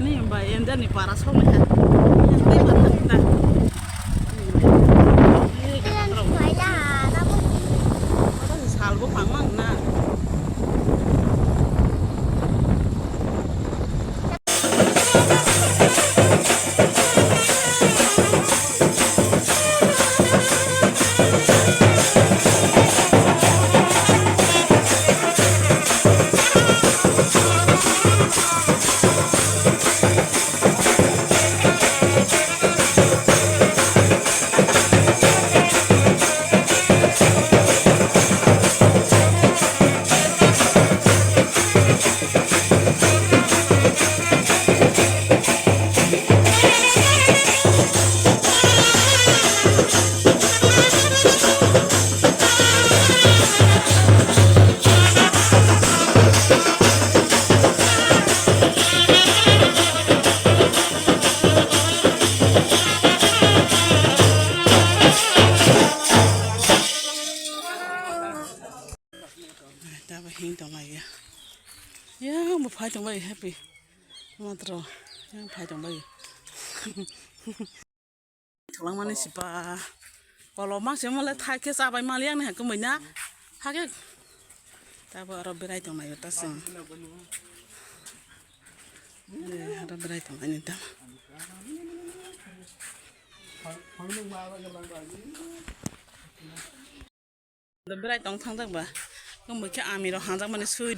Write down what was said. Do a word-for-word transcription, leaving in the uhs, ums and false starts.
Ni bai enda ni para sok ni ha. Enda ni para sok ni ha. Sal bo phang mang na. Tabo hing tong lai ya. Yang bo phai tong bai happy. Matro yang phai tong bai. Tholangmani sipa. Kolo mangse mole thai khe chabai mali yang ni hakumui na. Hake. Tabo aro berai tong lai ta sung. Aro berai tong lai ni ta. Berai tong thang jak ba. Kumui khe ami rok hanjak mani sui.